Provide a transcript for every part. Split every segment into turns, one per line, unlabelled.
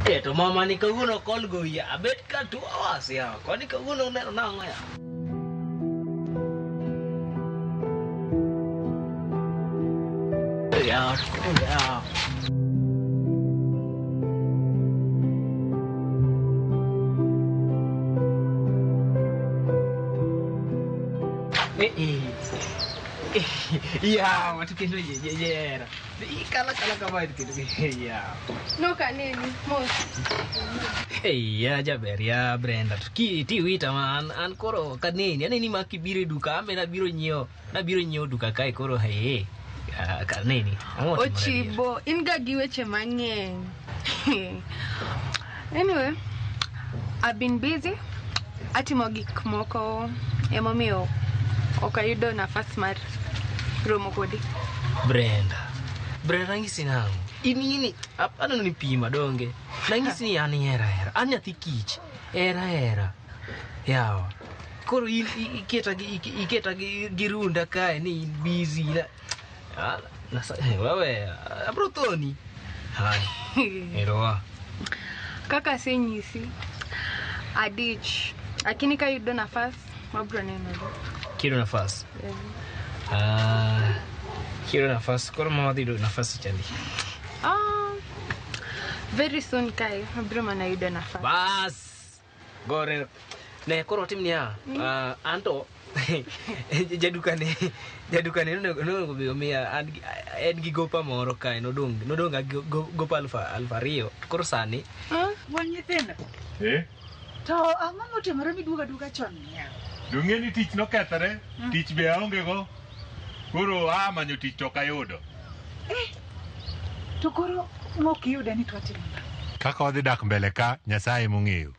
To mama ni kawuono call go ya abet ka 2 hours ya. Kwani kawuono neno nang'o ya? Ya, ya. Ya, watu kendo yera. Ikala kala kama itu kendo. Ya.
No kaneni, mos.
Ya jaber ya Brenda. Ki ti wita man an koro kaneni. Aneni ma kibiro duka ambe na biro nyiewo duka kae koro he. Kaneni.
Ochibo, in ga gi weche mang'eny. Anyway, I've been busy. Atimo gik moko emomiyo ok ayudo nafas mar romo kodi.
Brenda nang'isi nang'o? Inini aneno ni pima donge. Nang'isi ni an hera hera. An nyathi kich. Hera hera. Yawa. Koro in iketa gi runda kae ni in busy na. Wewe abro thoni. Hai. Eroa.
Kaka asenyisi adich. Lakini ka yudo nafas wabro nenore.
Kiyudo nafas? Yeah. Kiyudo nafas, koro mama dhi yudo nafas chandi.
Very soon kae, abro mana yudo nafas.
Bas! Gore. Ne, koro tim niya, anto, jadukane nonego be omiya, en gi gopa moro kae, nodong' gopa 2,000, koro sani.
Wan nyithindo?
Eh?
To ang'o motimore miduogo aduoga chon niya?
Dong'e ni tich nokethore, tich be aonge go. Koro aa manyo tich to ok ayudo.
To koro mok iyude ni to watimo nang'o?
Kaka wadhi dak mbele ka, Nyasaye mong'eyo.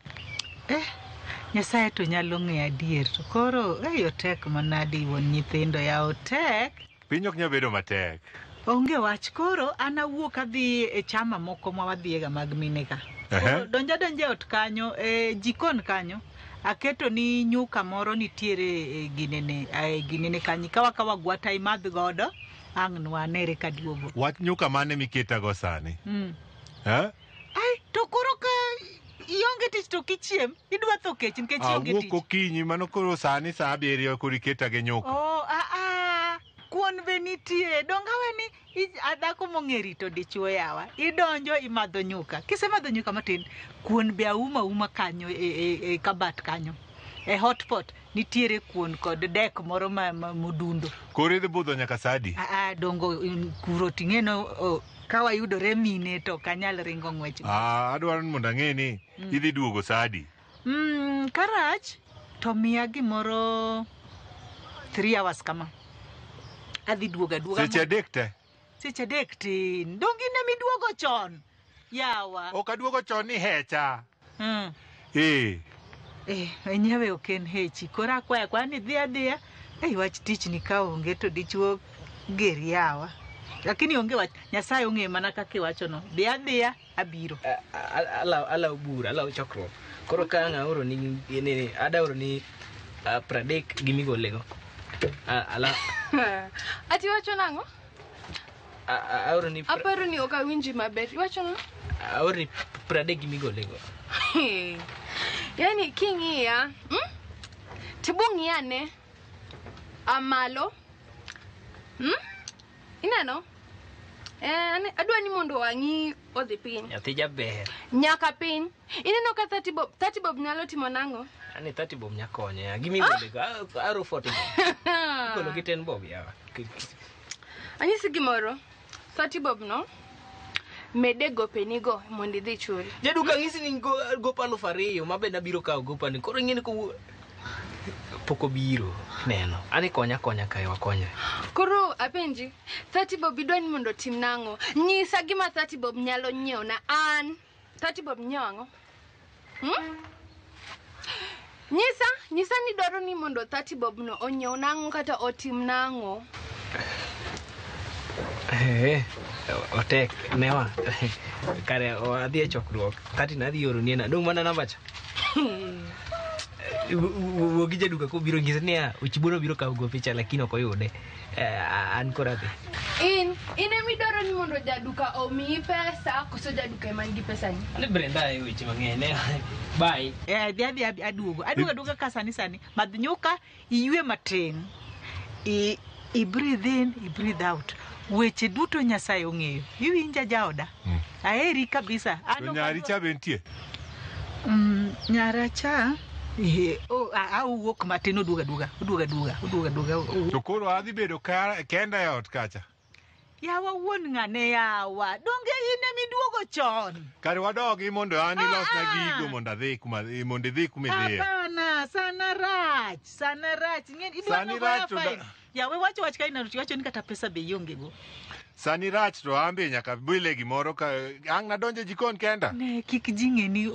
Nyasaye to nyalo ng'eyo adier. To koro otek manadi wuon nyithindo ya otek.
Piny ok nyal bedo matek.
Onge wach koro an awuok adhi e chama moko ma wadhiega mag mine ka. Koro donja donja e ot kanyo, e jikon kanyo. Aketo ni nyuka moro nitiere ginene, ginene kanyo. Kawa gwata imadh godo, ang' nwanere kaduogo.
Wach nyuka mane miketago sani?
Ai, to koro ka ionge tich to kichiem, idwa tho kech nikech ionge tich.
Awuok okinyi, mano koro sani saa 7 koro iketa gi nyuka.
Oh, kuon be nitie. Donge awe ni dhako mong'e rito dichuo yawa. Idonjo imadho nyuka. Kisemadho nyuka matin, kuon be auma uma kanyo e kabat kanyo. E hotpot nitiere kuon kod dek moro ma modundo.
Koro idhi budho nyaka saa adi?
Dongo kuro ting'eno ka wayudore mine to ok anyal ringo ng'wech.
Adwaro ni mondo ang'e ni idhi duogo saa adi?
Karach to miya gimoro 3 hours kama. Adhi duogo aduoga.
Seche 3 te?
Seche 3 tin. Donge in ema iduogo chon? Yawa.
Ok aduogo chon ni hecha.
Enyewe ok en hechi. Koro akwayo akwaya ni dhi adhiya. Wach tich ni ka onge to dichuo ger yawa. Lakini onge wach. Nyasaye ong'eyo mana kaka iwachono. Dhi adhiya abiro.
Alaw bura, alaw chokruok. Koro ka ang' aoro ni ada oro ni 30 gi migolego.
Ati iwacho nang'o?
Aoro ni
Aparo ni ok awinji maber. Iwacho nang'o?
Aoro ni 30 gi migolego.
Yani king'iya, Tibung'iya ne. Amalo. Ineno? Adwa ni mondo wang'i odhi piny.
Nyathi jaber.
Nyaka piny. Ineno ka 30 bob nyalo timo nang'o?
Ani 30 bob nyakonyo. Gimi golego. Aro 40 bob. Igolo gi 10 bob yawa.
Anyisi gimoro. 30 bob no. Mede gopenigo mondo idhi chul.
Jaduka ng'isi ni gopa 2,000 mabe nabiro kawo gopani. Koro ing'e ni pok obiro neno. Ani konya kae wakonyre.
Koro apenji, 30 bob idwa ni mondo otim nang'o? Nyisa gima 30 bob nyalo nyiewo na an. 30 bob nyiewo ang'o? Nyisa ni dwaro ni mondo 30 bob no onyiew nang'o kata otim nang'o?
Otek newa. Kare adhi e chokruok. 30 nadhi oro ni na. Dong' mana namba cha. Wuo gi jaduka kobiro nyise niya Ochibuono biro kawo gope cha lakini ok oyude. An koro adhi.
In ema idwaro ni mondo jaduka omiyi pesa koso jaduka ema nigi pesani?
Ane Brenda e weche mang'eny ne. Bye.
Dhi adhi aduogo. Aduogo aduoga ka sani sani. Madh nyuka, iywe matin. I breathe in, i breathe out. Weche duto Nyasaye ong'eyo. Iwinja jaoda? Aheri kabisa.
To nyari cha be nitie?
Nyara cha awuok matin oduogo aduoga. Oduogo aduoga. Oduogo aduoga.
To koro adhi bedo kenda e ot kacha.
Yawa wuon ng'ane yawa. Donge in ema iduogo chon?
Kare wadogi mondo an ilosna gigo mondo adhi kuma mondo idhi kuma idhiye.
Hapana, sana rach. Sana rach. Ng'eni idwa
Sani rach to
Yawe wacho wach ka ineno tiwacho ni kata pesa be ionge go.
Sani rach to an be nyaka bile gimoro ka ang' nadonjo e jikon kenda.
Ne kik ji ng'e ni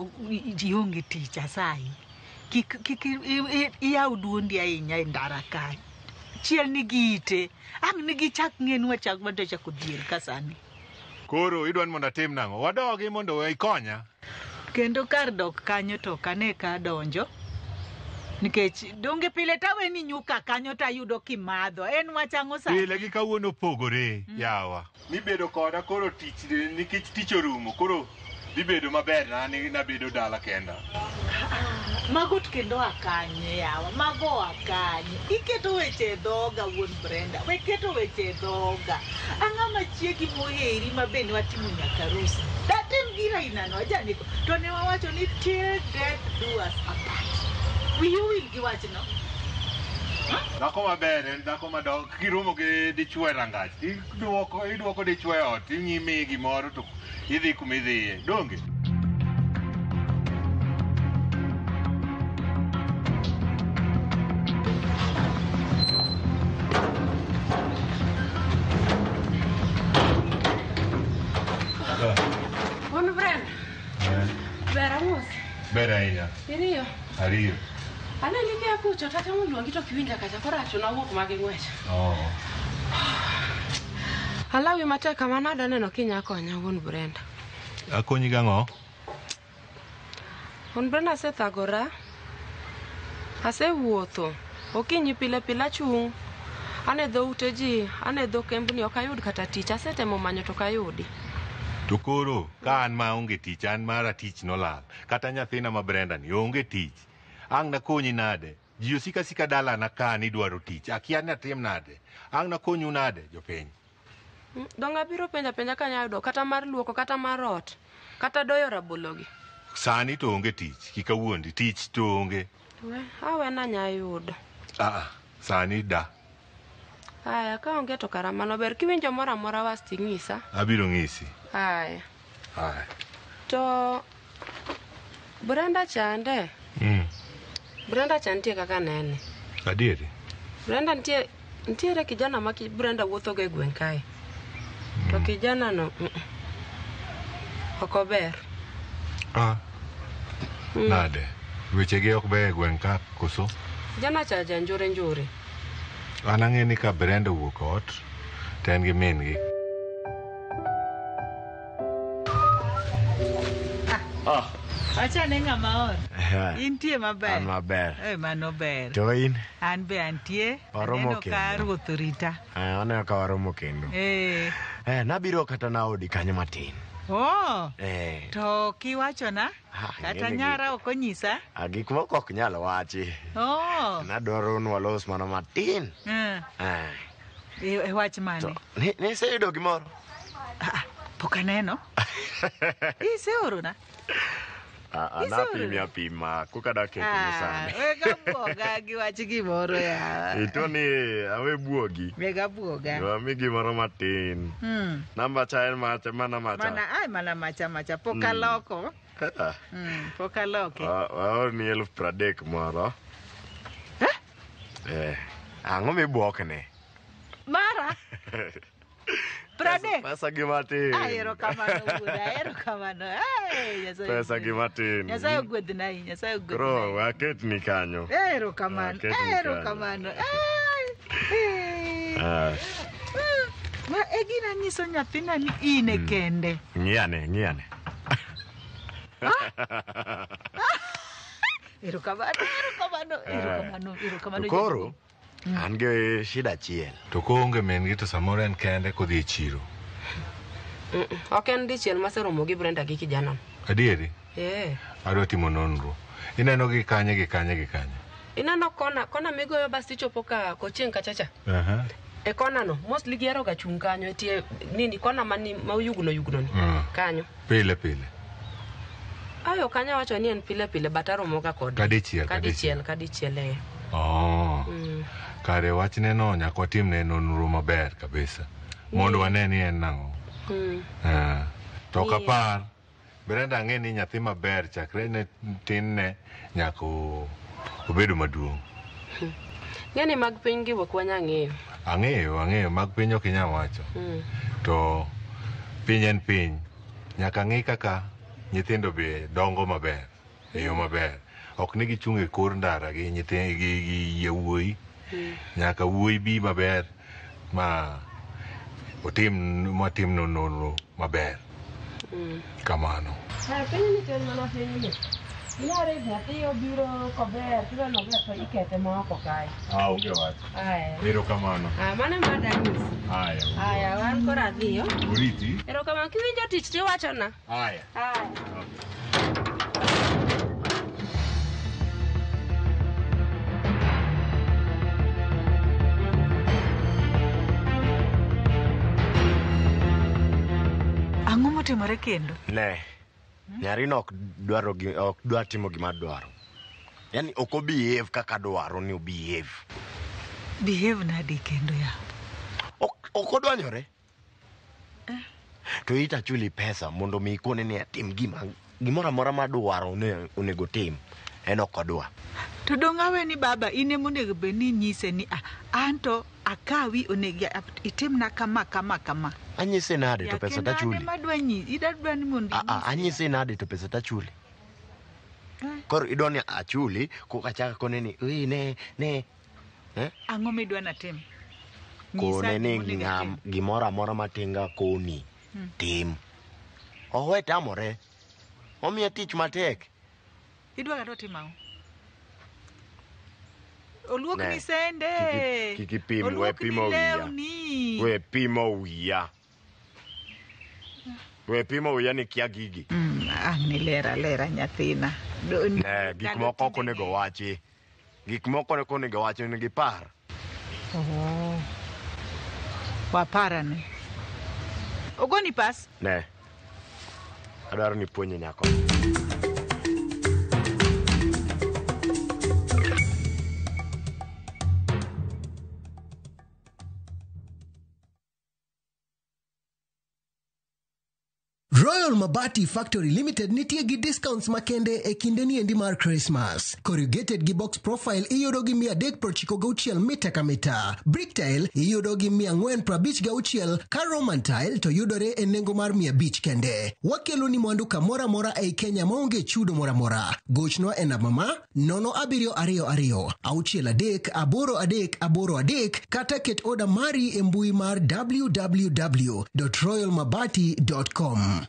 ionge tich asayi. Kik iyaw duondi ahinya e ndara ka. Chiel nigi ite. Ang' nigi chak ng'e ni wachak wadwa chako dhier ka sani.
Koro idwa ni mondo atim nang'o? Wadogi mondo ikonya.
Kendo kar dok kanyo to ok ane ka donjo. Nikech donge pile taweni nyuka kanyo tayudo kimadho. En wach ang'o sani?
Pile gi kawuono opogore yawa. Nibedo koda koro tich nikech tich orumo koro dhi bedo maber na nabedo dala kenda.
Mago to kendo akanye yawa, mago akanye. Iketo weche e dhoga wuon Brenda, we keto weche e dhoga. Ang'ama chiegi moheri ma be ne watimo nyaka arus. Datim gira inano ajaneko. To ne wawacho ni till death do us apart. Wiyi owil gi wachno?
Dhako maber en dhako madok kiromo gi dichuo e rangach. Idwoko dichuo e ot, ing'imiyi gimoro to idhi kuma idhiye. Donge?
Wuon Brenda. Ber amos.
Ber ahinya.
Iriyo.
Ariyo.
Aneni kia kucho tatemo luongi to kiwinja kacha koro achuna wuok magi ng'wech. Alawi matek kama nade aneno kinya konya wuon Brenda.
Akonyi gang'o?
Wuon Brenda asethagora. Asewuotho. Okinyi pile pile achung'. An e dho ute ji, an e dho kembni ok ayud kata tich. Asetemo manyo to ok ayudi.
To koro ka an maonge tich, an mara tich nolal. Kata nyathina ma Brenda ni onge tich. Ang' nakonyi nade? Ji osika sika dalana ka ni dwaro tich. Akia ni atim nade? Ang' nakonyu nade jopiny?
Dong' abiro penja penja ka anyalo yudo kata mar luoko, kata mar ot, kata doyo rabologi.
Sani to onge tich, kik awuondi, tich to onge.
We, awena anya yudo.
Sani da.
Aya, ka onge to kara mano ber. Kiwinjo moro amora was ting'isa.
Abiro ng'isi.
Aya.
Aya.
To Brenda chande. Brenda cha nitie kaka nene.
Adieri?
Brenda nitiere kijana ma Brenda wuothogo e gweng' kae. To kijana no ok ober.
Nade? Wechege ok ber e gweng' ka koso?
Kijana cha ja njore njore.
An ang'e ni ka Brenda owuok ot to en gi min gi.
Achane ng'ama or. Intie maber.
An maber.
Mano ber.
To in?
An be antie.
Waromo
Aneno ka
kendo.
ruoth orita.
Aneno ka waromo kendo. Nabiro kata naodi kanyo matin.
Oh. To kiwachona? Kata nyara ok onyisa?
Gik moko ok nyal wachi.
Oh.
Nadwaro ni walos mana matin.
E wach mane?
Niseyudo gimoro?
Pok aneno. Iseorona?
Napimi apima, koka daketo ni sani.
Wega buoga gi wach gimoro ya.
Ito ni awe buogi.
Wega buoga.
Wami gimoro matin. Namba cha en macha, mana macha.
Mana, ai, mana macha macha, pok aloko. Pok aloke.
Waorni 30,000 moro. Ang'o mibuokne?
Mara? 30?
Pesa gi matin.
Erokamano wuoda, erokamano. Nyasaye
Pesa gi matin.
Nyasaye ogwedhnai, Nyasaye ogwedhnai.
Koro waketni kanyo.
Erokamano, erokamano. Ma e gina nyiso nyathina ni in e kende.
Ng'iyane, ng'iyane.
Erokamano, erokamano, erokamano, erokamano.
To koro an gi shida achiel.
To koonge min gi to samoro en kende kodhi e chiro.
Ok en dichiel maseromo gi Brenda gi kijana.
Adieri?
Eh.
Adwa timo nonro. Ineno gi kanye gi kanye gi kanye.
Ineno kona, kona migoyo bas tichopo ka kochieng' kachacha.
Aha.
E kona no, mostly gihero ga chung' kanyo e tie nini kona mani ma oyugno yugno ni. Kanyo.
Pile pile.
Ayo kanyo wacho ni en pile pile but aromo ga kode.
Kadichiel,
Kadichiel, kadichiel eh.
Oh. Kare wachne no nyaka watimne nonro maber kabisa. Mondo wane ni en nang'o. To ok apar. Brenda ang'e ni nyathi maber chakre ne tinne nyaka obedo maduong'.
Ng'eni mag piny gi ok wanya ng'eyo.
Ang'eyo, ang'eyo mag piny ok inyal wacho. To piny en piny. Nyaka ng'i kaka nyithindo be dongo maber, e yo maber. Ok ni gichung' e kor ndara gi nyithindo gi yawuoyi. Nyaka wuoyi bi maber ma otim matim nonro maber. Kamano.
Piny ni to en mana piny ni. Inare nyathi obiro kober, tineno ober to ikethe ma oko kae.
Ah, onge wach.
Aya.
Erokamano.
Ah, mano ema danyisi.
Aya.
Aya, wan koro adhiyo.
Oriti.
Erokamano, kiwinjo tich tiwachona.
Aya.
Aya.
Ang'o motimore kendo?
Ne. Nyarino ok dwaro ok dwar timo gima dwaro. Yaani ok obehave kaka dwaro ni obehave.
Behave nadi kendo ya?
Ok odwanyore. To ita chuli pesa mondo mi ikone ni atim gima gimoro amora madwaro ni onego tim. En ok odwa.
To dong' awe ni baba in ema onego bed ni inyise ni an to akawi onego itimna kama kama kama.
Anyise nade to pesa tachuli.
Kendo an ema adwa nyisi, idwa ni mondo inyise.
Anyise nade to pesa tachuli. Koro idwa ni achuli koka achako kone ni ui ne ne.
Ang'o midwa natim?
Kone ni gimoro amora matinga koni tim. Owe tamore. Omiya tich matek.
Idwa kata otim ang'o? Oluokni sende.
Kik ipim, we pimo wiya. We pimo wiya. We pimo wiya ni kia gigi.
Ang' ni lera lera nyathina.
Ne, gik moko ok onego wachi. Gik moko ok onego wachi, onego ipar.
Oh. Waparane. Ogoni pas?
Ne. Adwaro ni puonje nyako.
Royal Mabati Factory Limited nitie gi discounts makende e kinde niendi mar Christmas. Corrugated gi box profile iyudo gi 396 mita ka mita. Brick tile iyudo gi 456 ka Roman tile to yudore e nengo mar 500 kende. Wakelo ni mwandu kamoro amora ei Kenya maonge chudo moro amora. Gochnwa e namba ma 0722 63 83 83 kata ket oda mari e mbui mar www.royalmabati.com.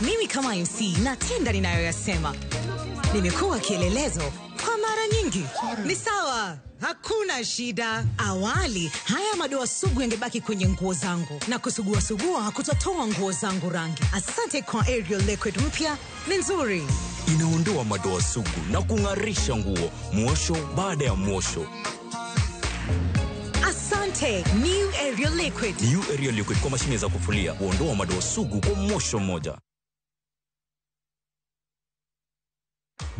Mimi kama MC natenda ninayoyasema. Nimekuwa kielelezo kwa mara nyingi. Ni sawa, hakuna shida. Awali haya madoa sugu yangebaki kwenye nguo zangu na kusugua sugua hakutatoa nguo zangu rangi. Asante kwa Ariel Liquid mpya, ni nzuri.
Inaondoa madoa sugu na kung'arisha nguo mwosho baada ya mwosho.
Asante New Ariel Liquid.
New Ariel Liquid kwa mashine za kufulia huondoa madoa sugu kwa mwosho mmoja.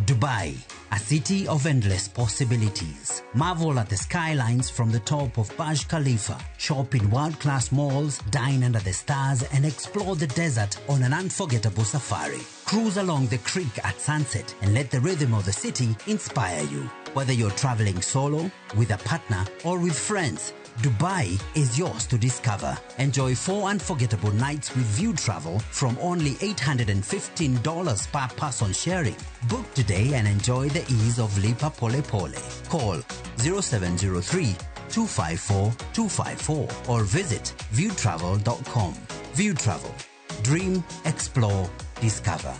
Dubai, a city of endless possibilities. Marvel at the skylines from the top of Burj Khalifa, shop in world-class malls, dine under the stars, and explore the desert on an unforgettable safari. Cruise along the creek at sunset and let the rhythm of the city inspire you. Whether you're traveling solo, with a partner, or with friends, Dubai is yours to discover. Enjoy 4 unforgettable nights with View Travel from only $815 per person sharing. Book today and enjoy the ease of Lipa Pole Pole. Call 0703 254 254 or visit viewtravel.com. View Travel. Dream, explore, discover.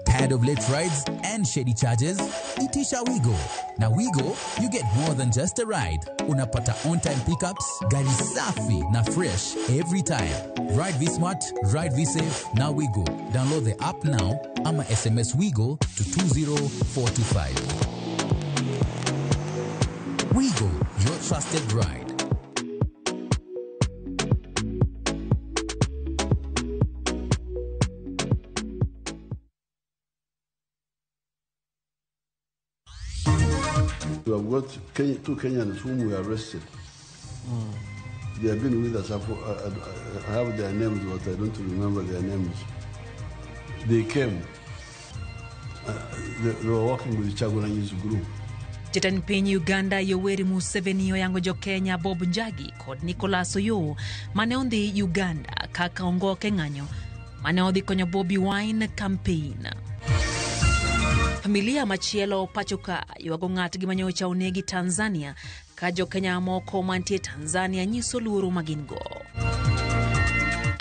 Tired of late rides and shady charges? Itisha Wigo. Na Wigo, you get more than just a ride. Unapata on-time pickups, gari safi na fresh every time. Ride V-Smart, ride V-Safe, na Wigo. Download the app now ama SMS Wigo to 20425. Wigo, your trusted ride.
We have got two Kenyans whom we arrested. They have been with us. I have their names, but I don't remember their names. They came. They were working with Chagulanyi's group.
Jatend piny Uganda Yoweri Museveni oyango jo Kenya Bob Njagi kod Nicholas Oyoo mane odhi Uganda kaka ongoke ng'anyo mane odhi konyo Bobi Wine campaign. Familia machielo pacho ka ywago ng'atgi manyocha onegi Tanzania ka jo Kenya moko mantie Tanzania nyiso luoro ma gin go.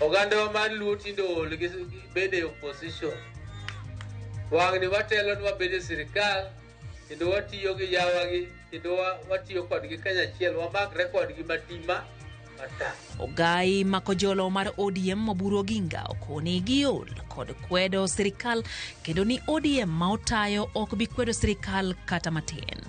Oganda mar Luo tinde ool gi bedo e opposition. Wang'ni watelo ni wabedo e sirikal kendo watiyo gi yawagi kendo watiyo kodgi kanyachiel, wamakre kodgi matima matar.
Ogai makojolo mar ODM Oburu Oginga okoni giol kod kwedo sirikal kendo ni ODM ma otayo ok bi kwedo sirikal kata matin.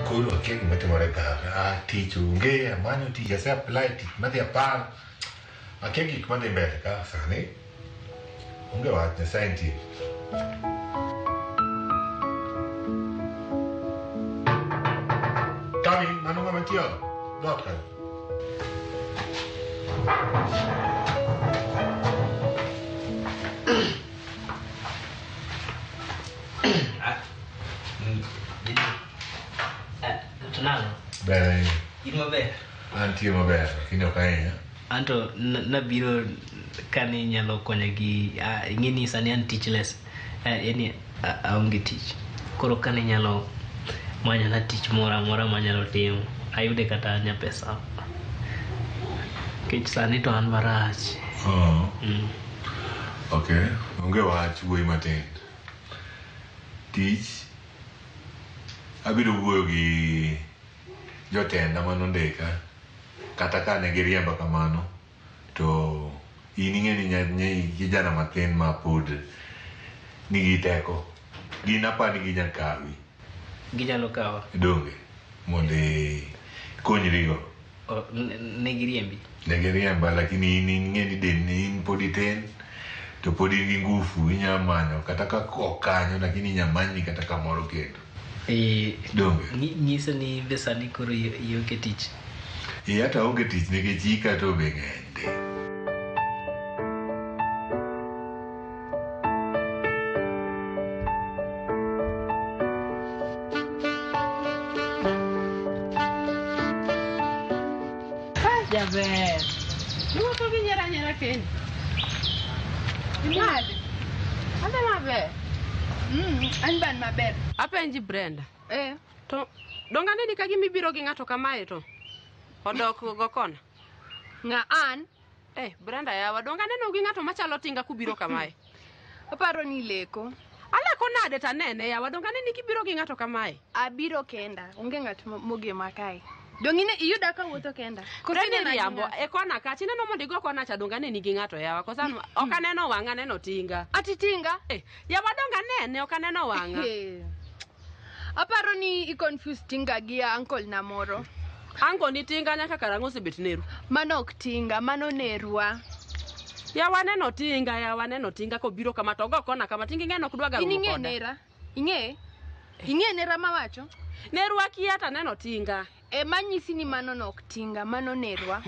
Koro akia gima timore ka. Tich onge, amanyo tich, ase apply tich madhi 10. Akia gik madhi mbele ka sani. Onge wach, Nyasaye nitie. Come in, mano ng'ama nitie ot? Dhoot kanyo.
To nang'o?
Ber ahinya.
In maber?
Antie maber, lakini ok ahinya.
Anto nabiro kane inyalo konya gi ing'e ni sani an teachless. Yani aonge tich. Koro kane inyalo manyona tich moro amora manyalo timo, ayude kata nyapesa. Nikech sani to an marach.
Oh. Okay, onge wach wuoyi matin. Tich abiro wuoyo gi jotenda manondika kata ka ne giriemba kamano to in ing'e ni kijana matin ma pod nigi teko gin apa ni ginya kawi.
Ginyalo kawa.
Donge mondo ikonyrigo.
Ne giriembi.
Ne giriemba lakini in ing'e ni del in pod itin to pod in gi ngufu inya manyo kata ka ok kanyo lakini inya manyni kata kamoro kendo. Donge
nyiso ni be sani koro ionge tich.
Hata onge tich nikech ika to be ng'eny ndi.
Jaber. Iwuotho gi nyiero anyiera kendi.
Nade?
Adhi maber.
An be an maber.
Apenji Brenda. To donge aneni ka gima ibiro gi ng'ato kamae to odok go kona.
Ng'a an?
Brenda yawa, donge aneno gi ng'ato machalo tinga kubiro kamae.
Aparo ni ileko.
Aleko nade to anene yawa, donge aneni kibiro gi ng'ato kamae.
Abiro kenda, onge ng'at mogema kae. Donge iyuda kawuotho kenda?
Brenda riambo e kona kacha, ineno mondo igo kona cha donge aneni gi ng'ato yawa, koso ok aneno wang'a aneno tinga.
Ati tinga?
Yawa donge anene, ok aneno wang'a.
Aparo ni i confuse tinga gi uncle na moro.
Ango ni tinga nyaka karang'o osebet neru?
Mano ok tinga, mano nerwa.
Yawa neno tinga, yawa neno tinga kobiro kama to ogo kona kama tinga ing'e ok dwa ga romo
In ing'e
koda.
nera? Ing'e? Ing'e nera mawacho?
Nerwa kia to aneno tinga.
Manyisi ni mano no ok tinga, mano nerwa.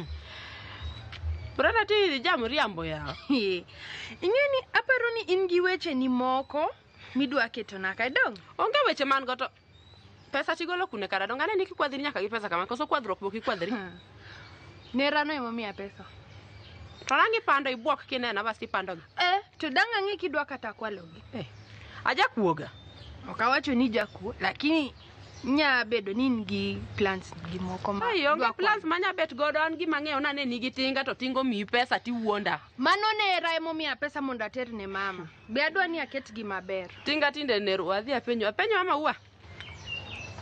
Brenda ti jamriambo yawa.
Ing'e ni aparo ni in gi weche ni moko midwa ketona ka dong.
Onge weche man go to pesa tigolo kune kara dong aneni kikwadhri nyaka gi pesa kama koso kwadhruok bok ikwadhri.
Nerano emomiya pesa.
To nang' ipando ibwok kinena bas tipandogi.
Eh, to dang' ang'e kidwa kata kwalogi.
Eh. Ajakuoga.
Ok awacho ni jakuo, lakini nya bedo ni in gi plans gi moko ma
Ai, onge
idwa
plans manya bet godo an gima ang'eyo nane nigi tinga to tinga omiyi pesa tiwuonda.
Mano nera emomiya pesa mondo ater ne mama. Be adwa ni aketgi maber.
Tinga tinde ner wadhi apenjo apenjo mama ua.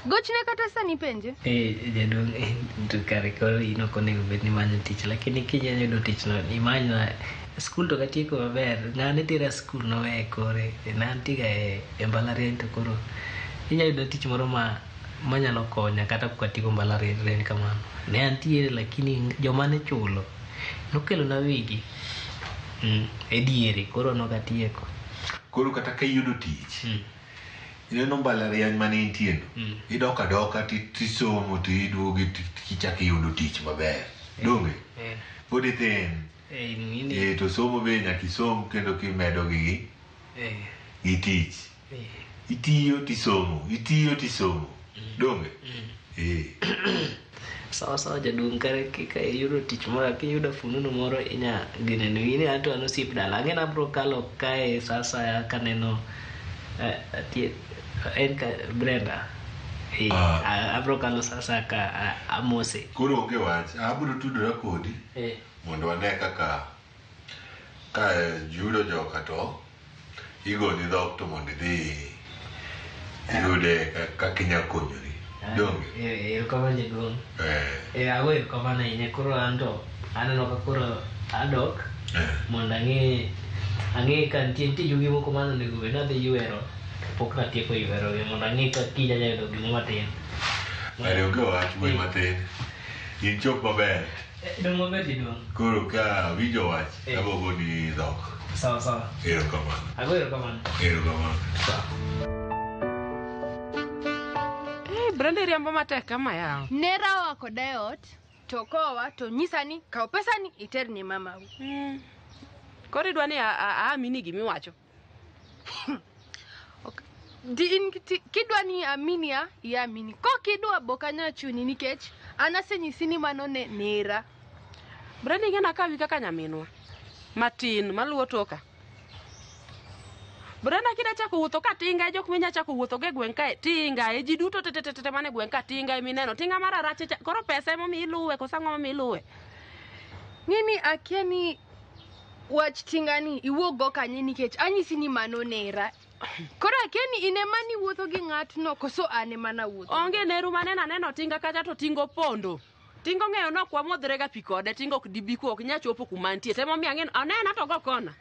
Gochne kata sani penje.
Eh, jaduong' to kare koro in ok onego bed ni imanyo tich lakini kinya yudo tich no imanyna skul to katieko maber ng'ane tera skul noweye kore ne antiga e, e mbalariany to koro inya yudo tich moro ma manyalo konya kata pok atieko mbalariany kamano ne antiere lakini joma ne chulo nokelona wigi e diere koro nokatieko
Koro kata ka iyudo tich, ineno mbalariany mane intie no, idok adoka tisomo to iduogo tichako iyudo tich maber. Donge?
Eh.
Pod ithin.
Eh, in-
Eh, to somo be nyaka isom kendo kimedo gi
eh,
gi tich.
eh.
Itiyo tisomo, itiyo tisomo. Donge? Eh.
Sawa sawa jaduong' kare kika iyudo tich moro kiyudo fununu moro inya gineno in anto an osiep dala ang'e ni abro kalo kae sa asaya kaneno en ka Brenda eh, abro kalo sa asaya ka amose
Koro onge wach, abiro tudora kodi
eh.
mondo wane kaka ka yudo joka to igoni dhok to mondo idhi iyude kaka inya konyori. Donge?
Erokamano jaduong'
Eh.
eh, ago erokamano ahinya koro anto aneno ka koro adok mondo ang'e ang'e ka nitie nitie yugi moko mane onego bed ni adhi ywero to pok natieko ywerogi mondo ang'e ka kiny anya yudo gimoro matin
Are onge wach wuoyi matin. In chop maber.
Dong' maber jaduong'
Koro ka winjo wach,
Eh.
abo goni dhok.
Sawa sawa.
Erokamano.
Ago erokamano.
Erokamano.
Eh, Brenda iriambo matek kama yawa.
Nera oa koda e ot, to kowa to nyisa ni kaw pesani iter ne mamau.
Koro idwa ni aamini gimiwacho.
Di in kidwa ni aminia, iamini. Kokidwa bok anya chuni nikech an asenyisi ni mano ne nera.
Brenda ing'e nakawi kaka nyaminwa matin maluwo toka. Brenda kida chako wuotho ka tinga e jok minya chako wuotho go e gweng' kae tinga e ji duto te te te te mane gweng' ka tinga emineno tinga mar arache cha koro pesa emomiyo iluwe koso ang'o momiyo iluwe?
Ng'eni akia ni wach tingani iwuok go kanye nikech anyisi ni mano nera. Koro akia ni in ema niwuotho gi ng'atno koso an ema nawuotho.
Onge neru maneno aneno tinga kacha to tinga opondo. Tinga ong'eyo ni ok wamodhre ga pi kode tinga ok dibi ku ok nya chopo kuma antie temomiyo ang'e onena to go kona.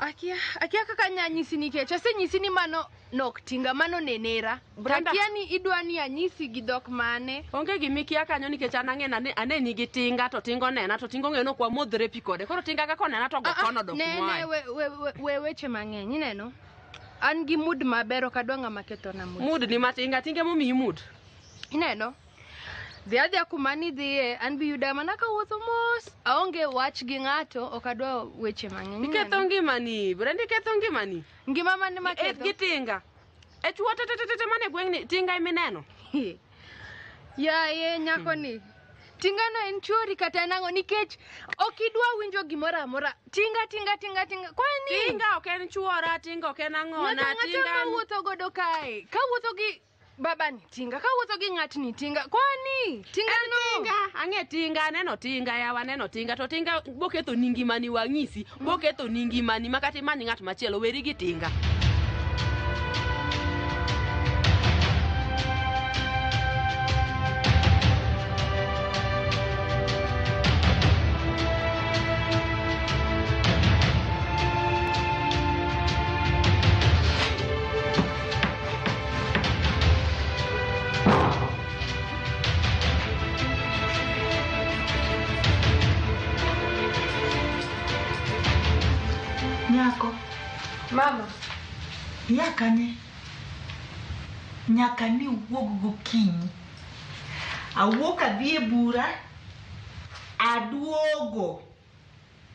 Akia, akia kaka anya nyisi nikech asenyisi ni mano nok tinga mano ne nera.
Brenda.
Akia ni idwa ni anyisi gi dhok mane.
Onge gimikia kanyo nikech an ang'e ni aneni gi tinga to tinga onena to tinga ong'eyo ni ok wamodhre pi kode koro tinga kaka onena to go kona odok
Ne, ne,
kumoaye.
we weche mang'eny ineno. An gi mood maber ok adwa ng'ama kethona mood.
Mood ni matinga tinga emomiyi mood.
Ineno? Dhi adhiya kuma nidhiye, an bi yuda mana kawuotho mos. Aonge wach gi ng'ato, ok adwa weche mang'eny.
Iketho ngimani, Brenda iketho ngimani.
Ngima mane maketho?
Gi tinga. E chuo te te te te mane gweng'ni tinga emineno.
Yaye nyakoni. Tingano en chuori kata en ang'o nikech ok idwa winjo gimoro amora. Tinga tinga tinga tinga. Kwani?
Tinga ok en chuora, tinga ok en ang'ona,
Ng'ato ang'ata
tinga en-
mawuotho godo kae. Kawuotho gi babani tinga, kawuotho gi ng'atni tinga. Kwani? Tinga
En
no.
tinga, ang'e tinga, aneno tinga yawa, aneno tinga to tinga boketho ni ngimani wang'isi, boketho ni ngimani ma kata imany ng'at machielo weri gi tinga.
Nyako.
Mama.
Ya kanye? Nyaka ni wuog gokinyi. Awuok adhi e bura, Aduogo.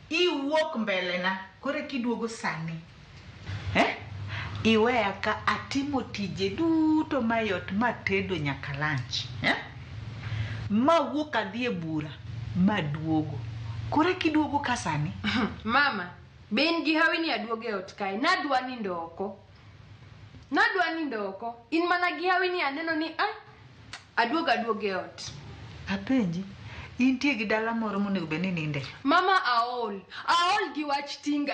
Iwuok mbele na. Koro kiduogo sani. Eh? Iweya ka atimo tije duto mayot matedo nyaka lunch. Eh? Mawuok adhi e bura. Maduogo. Koro kiduogo ka sani.
Mama, be in gi hawi ni aduogo e ot kae. Nadwa nindo oko. Nadwa nindo oko. In mana gi hawi ni aneno ni ah, aduogo aduogo e ot.
Apenji, intie gi dala moro monego bed ni ninde?
Mama aol. Aol gi wach tinga.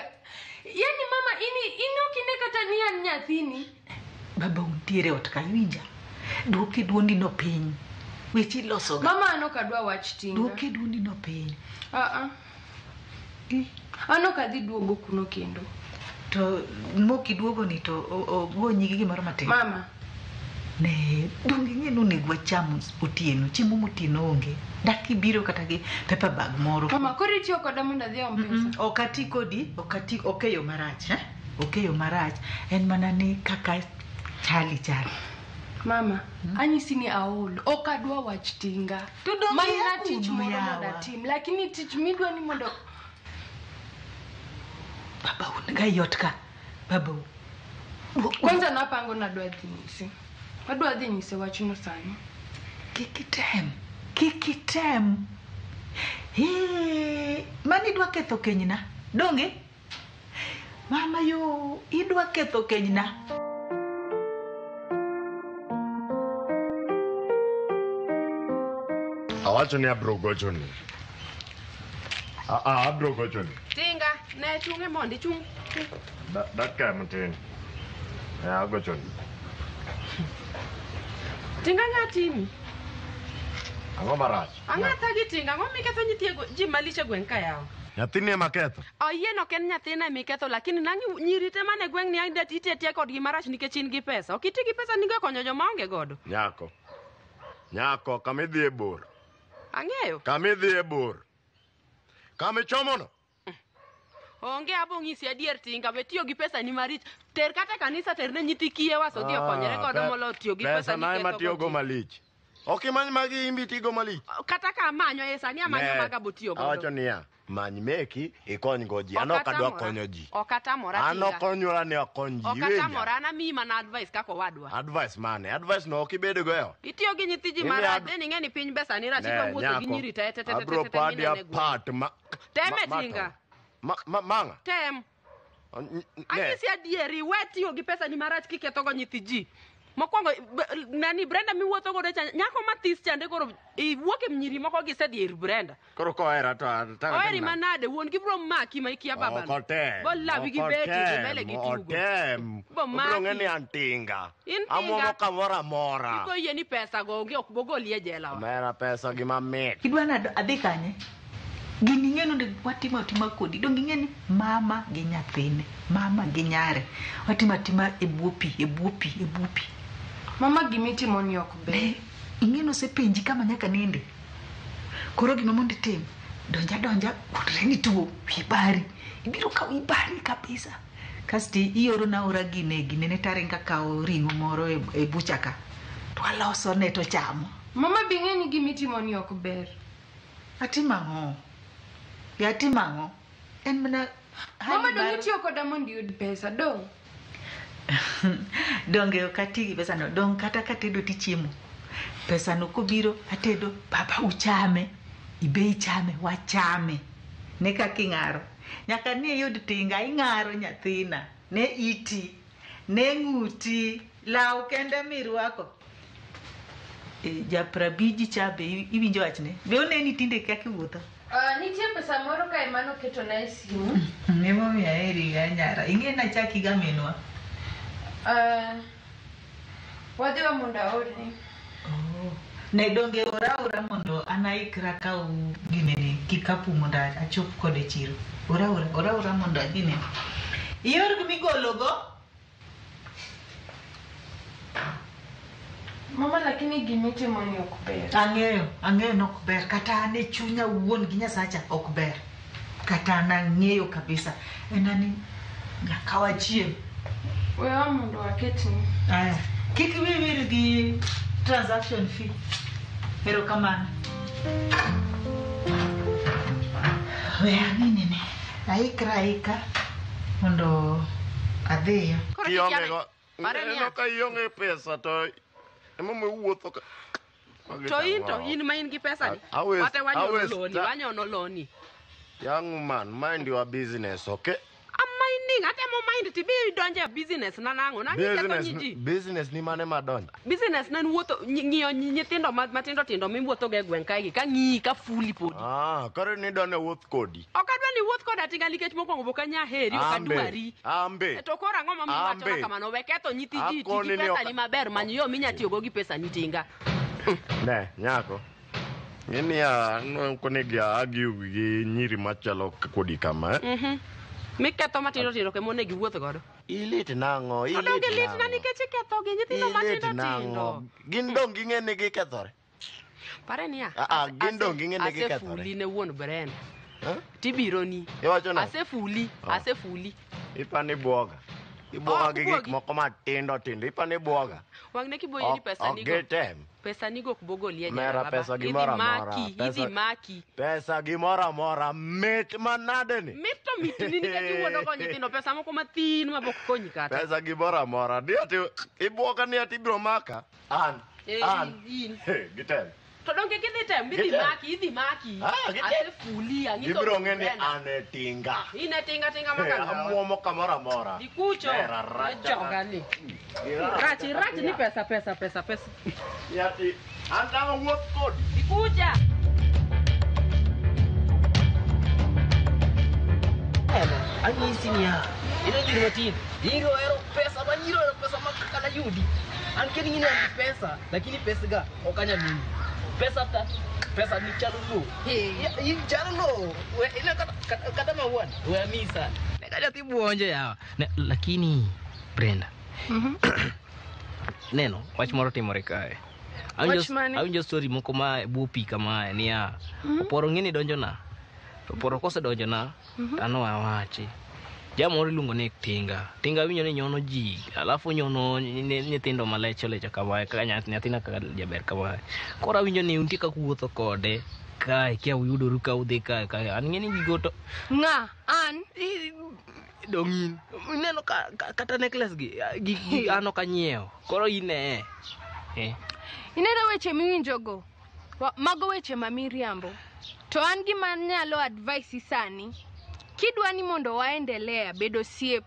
Yani mama ini in ok ine kata ni an nyathini.
Baba untiere ot ka iwinja. Duoke duondi no piny. Weche ilosoga.
Mama an ok adwa wach tinga.
Duoke duondi no piny.
Ah ah. An ok adhi duogo kuno kendo.
To mokiduogo ni to ogonyi gi gimoro matin.
Mama.
Ne, donge ing'e ni onego wacham otieno, chiemo motieno onge. Dak ibiro kata gi paper bag moro.
Mama, koro itiyo koda mondo adhi aom pesa.
Ok ati kodi, ok ati, ok e yo marach, eh? Ok e yo marach. En mana ni kaka chali chali.
Mama, anyisi ni aol. Ok adwa wach tinga.
To donge
Manyna
ia
tich
kuno
moro mondo
yawa?
atim. Lakini tich midwa ni mondo
Baba un ga yot ka. Baba u.
Kwanza napango nadwa dhi nyise. Adwa dhi nyise wachno sani.
Kik item. Kik item. Hee, mani idwa ketho kenyna. Donge? Mama yo, idwa ketho kenyna.
Awacho ni abro gochoni. Ah, abro gochoni.
Tinga, ne chung'e mondi chung.
Dakika matin. Eh, agochoni.
Tinga ng'a timi?
Ang'o marach?
Ang'o thagi tinga? Ang'o miketho nyithi ji malich e gweng' ka yawa?
Nyathini ema ketho.
Oyie no ok en nyathina emiketho lakini nang' nyiri te mane gweng' ni ang' iti atiya kodgi marach nikech in gi pesa. Ok iti gi pesa nigo konyo joma onge godo.
Nyako. Nyako, kama idhiye bor.
Ang'eyo.
Kama idhiye bor. Kama ichomono.
Onge abo ng'isi adier tinga we tiyo gi pesa ni marich. Ter kata kanisa ter ne nyithi kiye was odhi okonyre godo molo tiyo gi pesa
Pesa na ema
niketho
tiyogo
go.
malich. Ok imany magi imbi tigo malich.
Kata ka amanyo e sani amanyo
Ne,
maga bo tiyo godo.
Awacho niya, many meki ikony go ji. An ok adwa konyo ji.
Ok atamora
An
tinga.
ok onyuola ni akony ji.
Ok
iwinja?
atamora an amiyi mana advice kaka owadwa.
Advice mane? Advice no ok ibedo go e ot.
Itiyo gi nyithi ji
Imiya
marach,
ad-
then ing'e ni piny be sani rach,
Ne,
idwa wuotho gi
nyako,
nyiri te te te te
Abro
te te
padi
minene gweng'.
apat ma
Teme
ma-
tinga.
Ma manga.
Tem.
Ne.
Anyisi adieri, we tiyo gi pesa ni marach kiketho go nyithi ji. Mokwongo, nani Brenda miwuotho godo cha, nyako mathis chande koro iwuok e nyiri moko gisedhi ir Brenda.
Koro kohera to
Oheri manade, wuon gi bro maki ma ikia babano.
Ok otem.
Bolawi gi
ok
beti dhi mbele
otem,
gi tugo.
Otem.
Bo
Obiro ng'e
maki.
ni an tinga.
In tinga.
Amuomo kamoro amora.
Ibo yie ni pesa go onge ok bogoli e jela wa.
Omera pesa gima mit.
Idwa ni adhi kanye? Gini ing'e ni onego watimo atima kodi. Donge ing'e ni mama gi nyathine, mama gi nyare. Watimo atima e bwo pi, e bwo pi, e bwo pi.
Mama gimitimo ni ok ber.
Ing'e ni osepenji kama nyaka ninde. Koro gima mondo itim, donja donja, wuondre ni tuo, wiyi bari. Ibiro ka wiyi bari kabisa. Kasto iorona aora gine, ginene taringa kawo ring'o moro e bucha ka. To alosone to chamo.
Mama be ing'e ni gimitimo ni ok ber.
Atimo ang'o? Ya atimo ang'o? En mana
Mama
hali
dong
mar-
itiyo koda mondo iyud pesa dong.
Donge ok ati gi pesano, dong kata katedo tichiemo. Pesano kobiro atedo, baba uchame, ibe ichame, wachame. Ne kaka ing'aro. Nyaka ne iyud tinga, ing'aro nyathina. Ne iti, ne ng'uti, law kende mirwako. E, japrabiji cha be iwinjo wachne? Be oneni tinde kaka iwuotho?
Nitie pesa moro kae manoketona e simu.
Emomiyo aheri ga nyara. Ing'e nachaki ga minwa.
Wadhiwa mondo aorni.
Ne donge ora ora mondo an aikra kaw ginene kikapu mondo achop kode chiro. Ora ora, ora ora mondo aginene. Ior gimigologo?
Mama lakini gimitimo ni ok ber.
Ang'eyo, ang'eyo ni ok ber. Kata an e chunya wuon gi Nyasacha ok ber. Kata an ang'eyo kabisa. En ani nyaka wachiem.
Wewa mondo aketni.
Aya. Kik wiyi wil gi transaction fee. Erokamano. We ang'ini ni. Aikra aika mondo adhiyo.
Kionge go.
Pare niya.
Ineno ka ionge pesa to emomiyo iwuotho ka. Magi
To in to
tang'o.
in ma in gi pesa ni. Wate wanyono loni, wanyono loni.
Young man, mind your business, okay?
Amining, atemo mind tibi idonje e business na nang'o? Nang'o iketho
Business,
nyi ji?
business ni mane madonjo?
Business na en wuotho ng'iyo nyithindo matindo tindo miwuotho go e gweng' kae gi ka ng'iyi ka fuli podi.
Ah, koro nidwa ni awuoth kodi.
Ok adwa ni iwuoth koda tinga nikech mokwongo pok anya heri, ok
Ambe,
adwari.
ambe.
To koro ang'o momiyo
Ambe.
iwachona kamano? We ketho nyithi ji, ti
Akoni
gi
ni
pesa
ok-
ni maber, many yo minya tiyogo gi pesa ni tinga.
Ne, nyako. Ng'eni ya, ok onego argue gi nyiri machalo kodi kama, eh?
Miketho matindo tindo kema onego iwuoth godo.
Ilit nang'o? Ilit
Odonge litna
nang'o?
nikech iketho gi nyithindo
Ilit
matindo
nang'o?
tindo.
Gin dong ging'e ni gikethore.
Pare niya.
Ah, ah, gin dong ging'e ni gikethore.
Asefuli ne wuon Brenda. Tibironi.
Iwacho nang'o?
Asefuli,
Ah.
asefuli.
Ipani bwoga. Ibwoga
Ok
gi gik
bwogi.
moko matindo tindo. Ipani bwoga.
Wang'ne kiboyeni
Ok
pesa
ok
nigo.
gitem.
Pesa nigo ok bogoli e jela
Mera
baba.
pesa
Idhi
gimoro amora.
maki,
Pesa-
idhi maki.
Pesa gimoro amora. Mit manade ni.
Mit to mitni nikech iwuondo go nyithindo pesa moko mathin ma bok konyi kata.
Pesa gimoro amora. Ni ati ibwoga ni ati ibiro maka. An.
Eh,
An.
in.
He, Gitem.
To donge gidhi tem, idhi
Gitem.
maki, idhi maki.
Ah, gitem.
Asefuli, ang'iso
Gibiro
wuon
ng'e ni
Brenda.
an e tinga.
In e tinga tinga
He,
makang'awa.
Amuomo kamoro amora.
Ikucho.
Mera racha.
Joga ni. Rach, irach ni pesa, pesa, pesa, pesa.
Ni ati an dang' awuoth kodi.
Ikucha.
Anyisi niya, ino nyiri matin, nyiri ohero pesa ma nyiri ohero pesa ma kaka nayudi. An kendo ing'e ni an gi pesa, lakini pesa ga ok anyal miyi. Pesa ta, pesa ni chalo lowo. In chalo lowo. Ine kata maua ni, we amiyi sana. Ne ka nyathi buonjo yawa. Ne, lakini Brenda, neno, wach moro timore kae.
Wach mane?
Awinjo story moko ma e bwo pi kamae niya, oporo ng'e ni donjona. To oporo kosedonjona, to an awachi. Jamoro iluongo ni Tinga. Tinga winjo ni nyono ji, alafu nyono nyithindo malecho lecho kamae, kaka nyathina kaka jaber kamae. Koro awinjo ni untie kaka uwuotho kode kae, kia uyudoru ka udhi kae kae. An ng'e ni gigo to
Ng'a? An?
dong' in. Ineno ka, kata necklace gi, gi an ok anyiewo. Koro in e. Eh.
Ineno weche miwinjogo? Mago weche ma miriambo. To an gima anyalo advice sani, kidwa ni mondo waendelea bedo siep,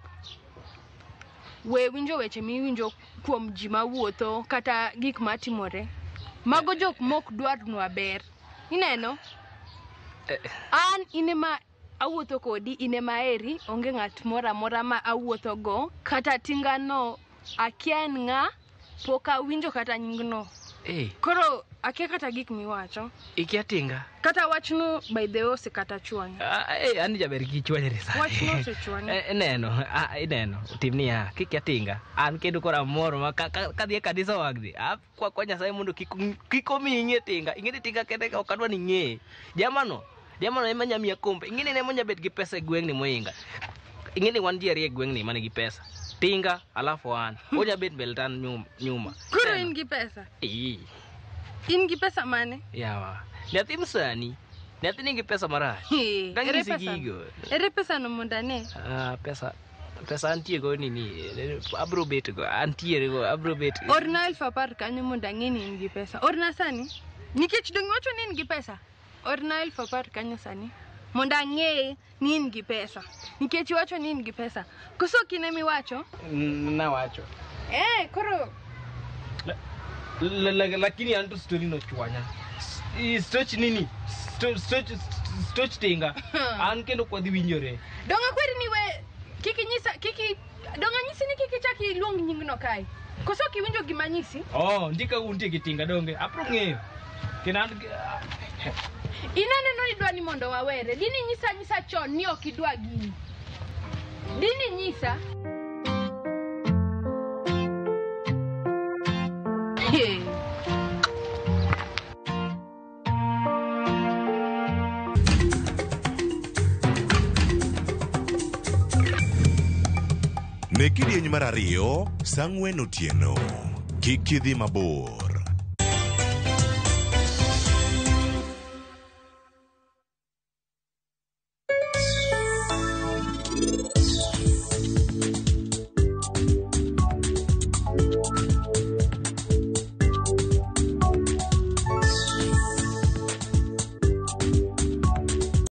we winjo weche miwinjo kuom ji mawuotho kata gik matimore. Mago jok mok dwarnwa ber. Ineno? An in ema awuotho kodi, in ema aheri, onge ng'at moro amora ma awuotho go, kata tingano akia en ng'a, pok awinjo kata nyingno.
Eh,
Koro akia kata gik miwacho.
ikia Tinga.
Kata wachno by the way osekata chwanya.
Ah, eh, an jaber kik ichwanyri sani.
Wachno osechwanya.
Eh, neno, ah, ineno, tim niya, kikia Tinga. An kendo koro amor ma kadhi e kanisa wang'ni. Akwa kwa Nyasaye mondo kik omi ing'e Tinga. Ing'e ni Tinga kende ka ok adwa ni ing'eye. Jamano, jamano ema nya miya kombe. Ing'e ni en ema onya bet gi pesa e gweng'ni mohinga. Ing'e ni wan ji ariyo e gweng'ni manigi pesa. Tinga, alafu an. Onya bet mbele to an nyuma.
Koro in gi pesa?
Ii,
In gi pesa mane?
yawa. Nyathi msani, nyathi nigi pesa marach.
Hee, ere
Dang'isi
pesa?
gigo.
Ere pesa no mondo ane?
Ah, pesa antie go nini abro bet go antiere go abro bet
Orna 10,000 kanyo mondo ang'e ni in gi pesa. Orna sani. Nikech dong iwacho ni in gi pesa. Orna 10,000 kanyo sani. Mondo ang'e ni in gi pesa. Nikech iwacho ni in gi pesa. Koso ok in ema iwacho?
Nawacho.
Eh, koro
Lakini an to story no chwanya. Stoch nini? Stoch Tinga. An kendo kwadhi winjore.
Dong akweri ni we kik inyisa kik dong anyisi ni kik ichak iluong nyingno kae. Koso ok iwinjo gima anyisi?
Oh, nitie kaka untie gi Tinga donge. Abro ng'eyo. Kendo an
In aneno ni idwa ni mondo wawere. Dini nyisa nyisa chon ni ok idwa gini. Dini nyisa. Hey.
Ne kidieny mar ariyo, sa 4 otieno. Kik idhi mabor.